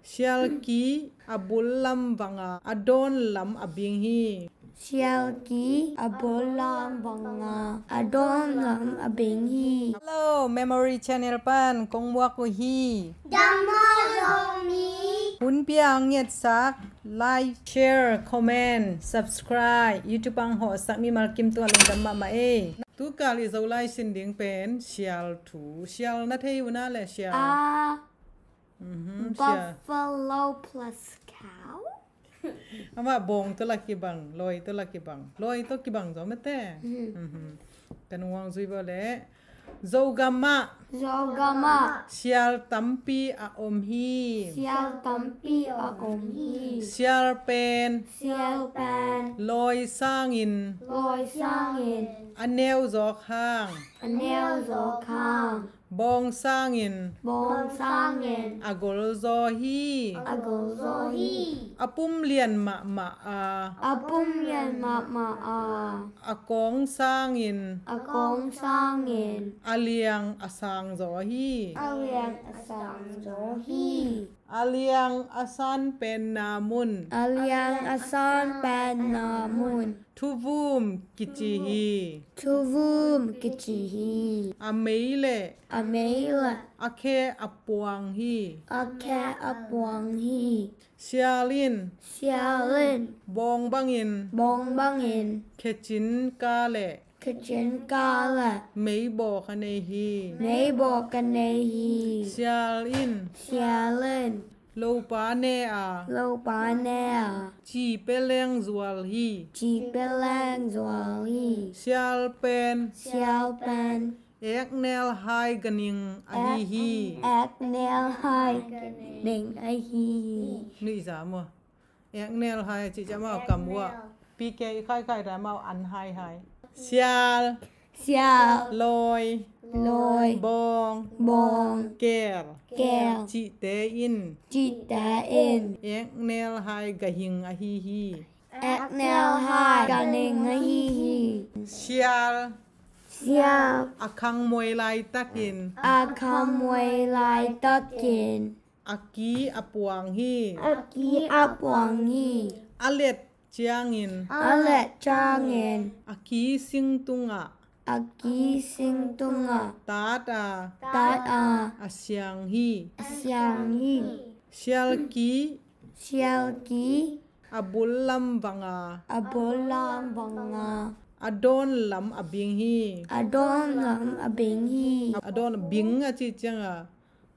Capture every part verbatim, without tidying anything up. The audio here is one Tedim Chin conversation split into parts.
Sialki a bul lam vanga a dawn lam a bing hi. Sialki a bul lam vanga a dawn lam a bing hi. Hello, Memory Channel pan kong muak uh hi. Dam maw Zomi. Hun pia ang ngetsak, like, share, comment, subscribe, YouTube ang hawhsak mimal kim tua lungdam mahmah ei. Tukal i Zolai sin ding pen sial thu, sial na thei uh na le sial. A Mhm, sial. Buffalo plus cow? Amah bawng tawh la kibang, lawi tawh la kibang. Lawi tawh kibang zaw mate. Mhm. Mhm. Kan uang zui baw le. Zogamah. Zogamah. Sial tampi a om hi. Sial tampi a om hi. Sial pen. Sial pen. Lawi sangin. Lawi sangin. A neu zawk hang. A neu zawk hang. Bawng sangin. Bawng sangin. A gol zaw hi. A gol zaw hi. A pum lian mahmah a. A pum lian mahmah a. A kawng sangin. A kawng sangin. A liang a sang zaw hi. A liang a sang zaw hi. A liang a san penna mun. A liang a san penna mun. Thuvum kici hi. Thuvum kici hi. A mei le. A mei le. A khe a puang hi. A khe a puang hi. Sial in. Sial in. Bawng bangin. Bawng bangin. Khecin ka le. Khecin ka le. Meibawk a nei hi. Meibawk a nei hi. Sial in. Sial in. Lopa ne a. Lopa ne a. Ci pe leng zual hi. Ci pe leng zual hi. Sial pen. Sial pen. Eknel hai ganing ahi hi. Eknel hai ganing ahi hi. Nuih za maw. Eknel hai ci ciah mau kam uah. P K i khai khai rai mau an hai hai. Sial. Sial. Lawi. Lawi. Bawng. Bawng. Kel. Kel. Cihte in. Cihte in. Eknel hai gahing ahi hi. Eknel hai ganing ahi hi. Sial. Sial. A khang muai laitakin. A khang muai laitakin. A ki a puang hi. A ki a puang hi. A let ciangin. A let ciangin. A ki sing tungah. A ki sing tungah. Tat a. Tat a. A siang hi. A siang hi. Sial ki. Sial ki. A bul lam vanga. A bul lam vanga. A dawn lam a bing hi. A dawn lam a bing hi. A dawn a bing a cih cianga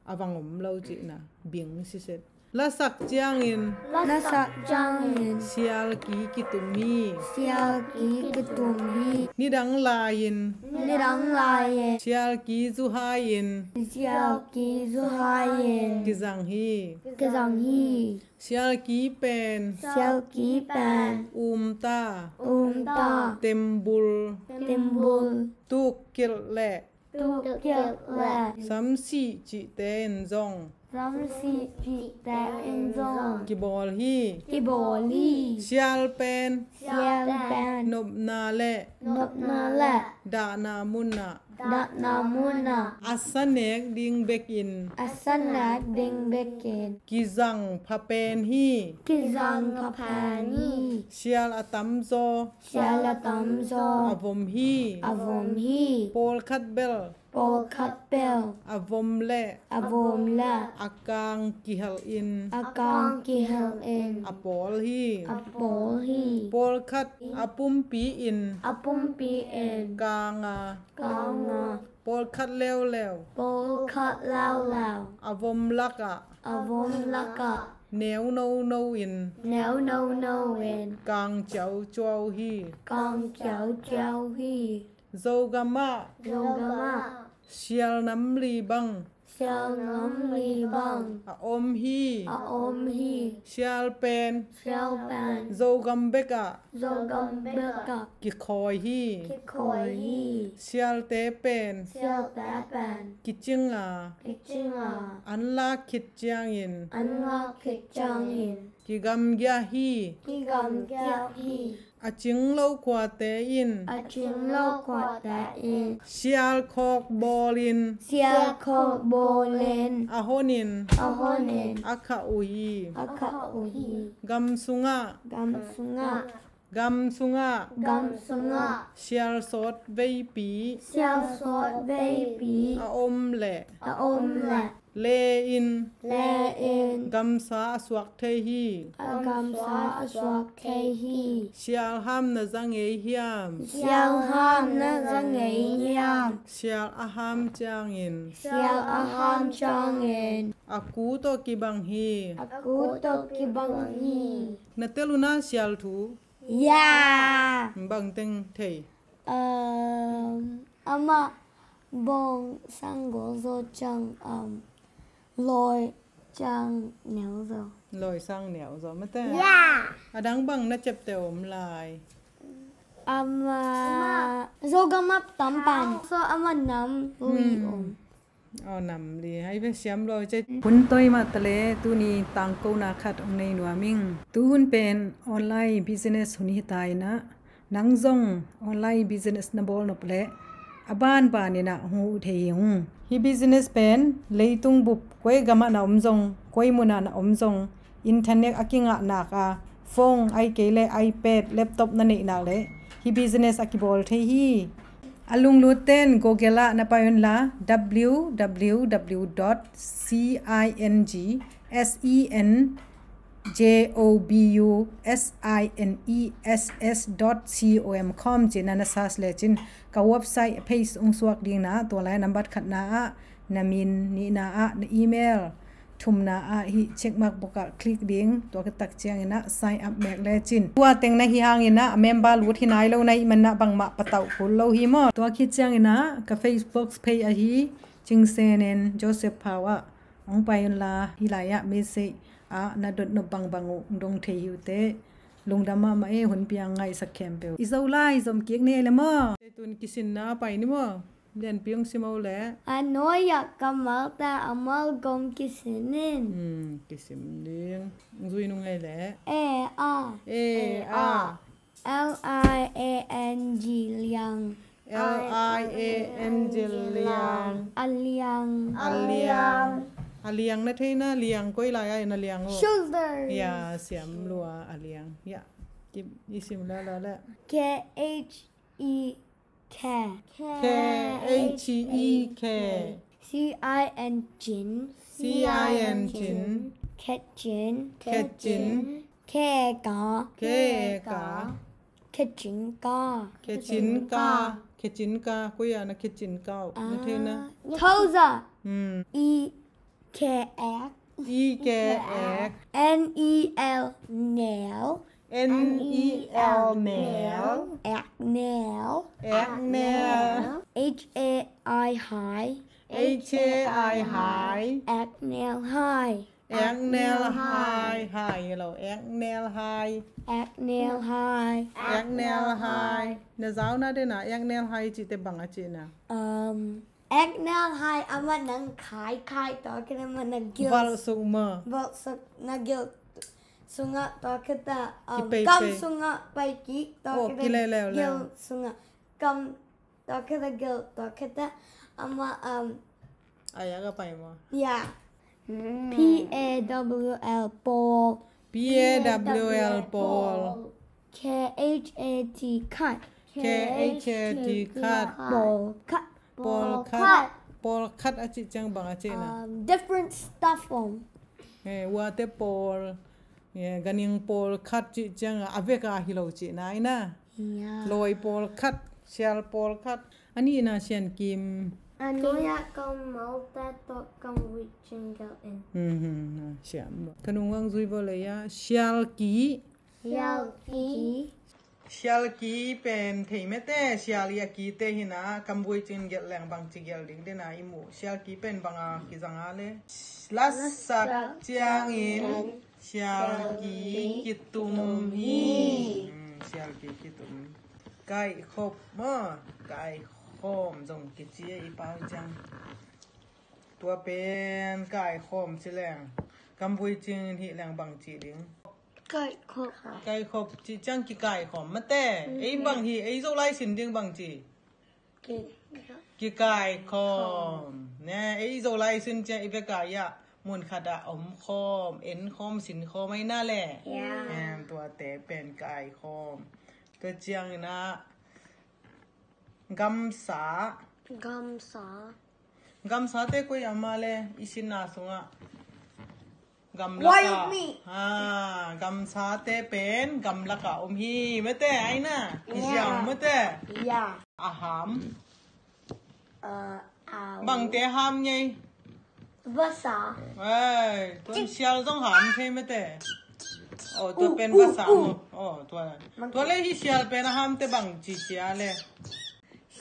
a vang om lo cihna. Bing siset. Lasak ciangin. Lasak ciangin. Sial ki kitum hi. Sial ki kitum hi. Nidang lai-in. Nidang lai-in. Sial ki zuhai-in. Sial ki zuhai-in. Kizang hi. Kizang hi. Sial ki pen. Sial ki pen. Um ta. Um ta. Tembul. Tembul. Tuk kilh le. Tuk kilh le. Samsih cihte in zong. Samsih cihte in zong. Kibawl hi. Kibawl hi. Sial pen. Sial pen. Nopna le. Nopna le. Dahna munah. Dahna munah. A sa nek ding bekin. A sa nek ding bekin. Kizang pha pen hi. Kizang pha pen hi. Sial a tamzaw. Sial a tamzaw. A vom hi. A vom hi. Pawlkhat bel. Pawlkhat bel. A vom le. A vom le. A kang kihelh in. A kang kihelh in. A pawl hi. A pawl hi. Pawlkhat a pumpi in. A pumpi in. Kang a. Kang a. Pawlkhat leuleu. Pawlkhat leuleu. A vom lakah. A vom lakah. Neu nono in. Neu nono in. Kang ciauciau hi. Kang ciauciau hi. Zogamah. Zogamah. Sial nam li bang. Sial nam li bang. A om hi. A om hi. Sial pen. Sial pen. Zogam bekah. Zogam bekah. Kikhawi hi. Kikhawi hi. Sialte pen. Sialte pen. Kicing a. Kicing a. An lak khit ciangin. An lak khit ciangin. kigamgiah hi. Kigamgiah hi. A cing lo khuate in. A cing lo khuate in. Sial khawk bawlin. Sial khawk bawlin. A honin. A honin. A khah uh hi. A khah uh hi. Gam sungah. Gam sungah. Gam sungah. Gam sungah. Sial sawt veipi. Sial sawt veipi. A om leh. A om leh. Le in. Le in. Gamsa a suak thei hi. A gamsa a suak thei hi. Sial ham na za ngei hiam? Sial ham na za ngei hiam? Sial a ham ciangin. Sial a ham ciangin. A ku tawh kibang hi. A ku tawh kibang hi. Na tel uh na sial thu? Ya. Bang teng thei? Um, amah bawng sang gol zaw ciang, um, lawi ciang neu zaw. Lawi sang neu zaw mate. Ya. A dang bang na ciapteh om lai? Amah Zogam ah tam pan. So amah nam lui om. Aw, nam li. Ai ve, siam lua ce. Hun tawi mah ta le, tuni tangkona khat hong nei nuam ing. Tu hun pen online business hun hi ta in ah, nang zong online business na bawl nop leh a banban in ah hong huh thei hi ung. Hih business pen leitung bup koi gam ah na om zong, koi mun ah na om zong, internet a kingah nak a, phone ahih kei leh iPad, laptop na neih nak leh hih business a kibawl thei hi. A lunglut ten Google ah na pai un la, www dot cingsenjobusiness dot com ci-in ah na search lecin ka website page hong suak ding in ah, tua lai nambat khatna ah na min, nihna ah na email, thumna ah hih checkmark bawk ah click ding, tua khit tak ciangin ah sign up mek lecin. Tua teng na hih hangin ah a member lut hi nai lo na hih manin ah bangmah patauh kul lo hi maw. Tua khit ciangin ah ka Facebook page ahi Cingsen and Joseph Phau ah hong pai un la, hih lai ah message ah na dot nop bangbang uh hong dong thei hi uh teh. Lungdam mahmah e, hun piang ngaihsak khempeuh. I Zolai zom kik ni ei le maw. Tun kisinna pai ni maw. Lianpi hong sim o leh. A nuai ah kammalte a malgawm kisin in. Hmm, kisim ding. Zui nung ei leh. A, a. A, a. L I A N G, liang. L I A N G, liang. A liang. A liang. A liang na thei na, liang koi lai ah na liang o. Shoulders. Ya, siam lua, a liang. Ya. Ki, i sim la la la. K H E K. K H E K. C I N, cin. C I N, cin. Khet cin. Khet cin. K ka. K ka. Khet cin ka. Khet cin ka. Khet cin ka. Koi ah na khet cin ka uh? Na thei na. Toes. Hmm. E K ek. E K ek. N E L, nel. N E L, nel. Ek, nel. Ek, nel. H A I, hai. H A I, hai. Ek, nel, hai. Ek, nel, hai. Hai, hello. Ek, nel, hai. Ek, nel, hai. Ek, nel, hai. Na zau na den a, ek, nel, hai cihte bang a cihna? Um, Ek, nel, hai, amah nang khai khai, tua khit a amah na gil. Valh suk maw? Valh suk, na gil sungah, tua khit a, um, kipeipei. Kam sungah pai kik, tua khit a kileleu leu. Gil sungah. Kam, tua khit a gil, tua khit a amah, um, ai a ka pai maw? Ya. Hmm. P A W L, pawl. P A W L, pawl. K H A T, khat. K H A T, khat. Pawlkhat. Pawlkhat. Pawlkhat a cih ciang bang a cihna? Um, different stuff om. Eh, uate pawl. Eh, ganhing pawlkhat cih ciang a vek a hi lo cihna hi na. Ya. Lawi pawlkhat, sial pawlkhat. A nihna Sian Kim. A nuai ah kammalte tawh kamvuih cing gelh in. Hmm, hmm, hmm, siam. Ka nung hong zui vo lei a, sial ki. Sial ki. Sial ki pen thei mete, sial i a kite hi na, kamvuih cing gelh leng bangci gelh ding den a i mu. Sial ki pen bang a kizang a le. Lasak ciangin sial ki kitum hi. Hmm, sial ki kitum. Kaikhop maw, kaikhawm zong kici a i pau ciang. Tua pen kaikhawm ci leng, kamvuih cing hih leng bangci ding. Kaikhop. Kaikhop cih ciang kikaikhawm mate. Ei bang hi, ei Zolai sin ding bang ci? Ki- Kikaikhawm. Ne, ei Zolai sin ciang i beka ia mun khat ah omkhawm, enkhawm, sinkhawm aina le. Tuate pen kaikhawm. Tua ciangina gamsa. Gamsa. Gamsate koi ama le i sinna sungah gamlaka. Gamsate pen gamlaka om hi mate aina. Kisiang mate. A ham. Bangte ham ngei? Vasa. Tuan sial zong ham thei mate. Tua pen vasa. Tua le hi sial pen a hamte bang cicia le.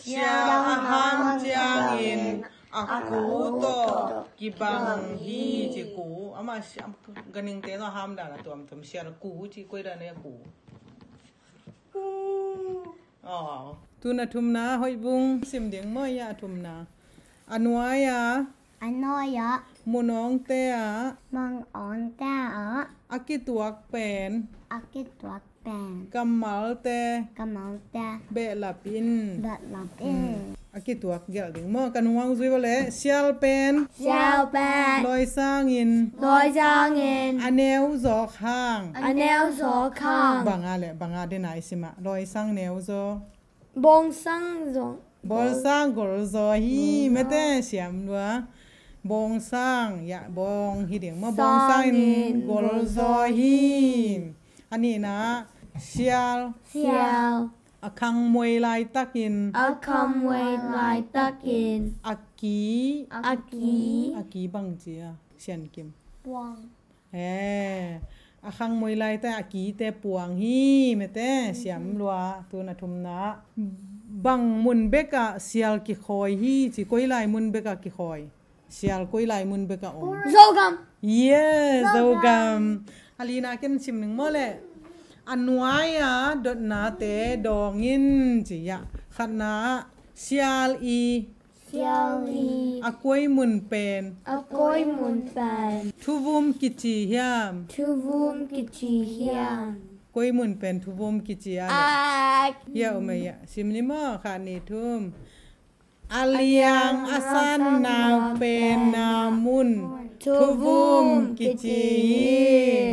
Sial a ham ciangin a ku tawh kibang hi ci ku. Ama sial ganingte tawh a ham dan a tuamtuam sial ku ci koi dan a ku. Tun a thumna hoih bung sim ding maw ia a thumna. A nuai-a. A nuai-a. Mun awngte ah. Mun awngte ah. A kituak pen. A kituak pen. Kammalte. Kammalte. Behlap in. Behlap in. A kituak gelh ding maw ka nungwang zui vale sial pen. Sial pen. Lawisangin. Lawisangin. A neu zawk hang. A neu zawk hang. Banga le banga dena i sima lawisang neu zawk. Bawngsang zawk. Bawlsang golzaw hi mate siam lua. Bawngsang ia bawng hi ding maw bawngsangin golzaw hi. A nihna sial. Sial. A khangmuai laitakin. A khangmuai laitakin. A ki. A ki. A ki bang cia siankim. Puang. He a khangmuai laite a kite puang hi mate siam lua tun a thumna. Bang mun bekah sial kikhawi hi ci koi lai mun bekah kikhawi. Sial koi lai mun bekah om. Zogam. Yes Zogam. A lina ken sim ning maw le. A nuai-a dotnate dawngin ci ia khatna ah sial i. Sial i. A koi mun pen. A koi mun pen. Thuvum kici hiam. Thuvum kici hiam. Koi mun pen thuvum kici a le. Ia um a ia sim ni maw kha ni thum. A liang a sanna pen na mun. Thuvum kici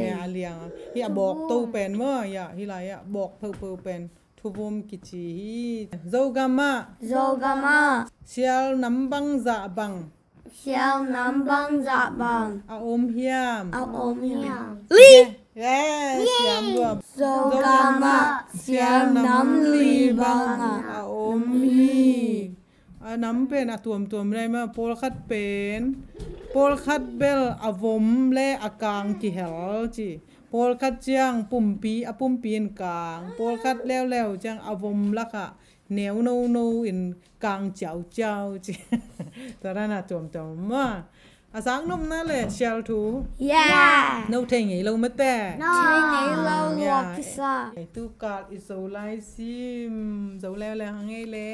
hi. A liang hi a bawk to pen maw ia hi lai a bawk pheupheu pen. Thuvum kici hi. Zogam ah. Zogam ah. Sial nam bangzah bang. Sial nam bangzah bang. A om hiam. A om hiam. Li. Yes siam lua. Zogam ah sial nam li bangah a om hi. A nam pen a tuamtuam lai mah pawlkhat pen pawlkhat bel a vom le a kang kihel ci. Pawlkhat ciang pumpi a pumpi in kang pawlkhat leuleu ciang a vom lakah neu nono in kang ciauciau ci. Tua dan a tuamtuam mah a sang nopna le sial thu. No thei ngei lo mate. Thei ngei lo lua kisa. Tukal i Zolai sim zo leuleu hang ngei le.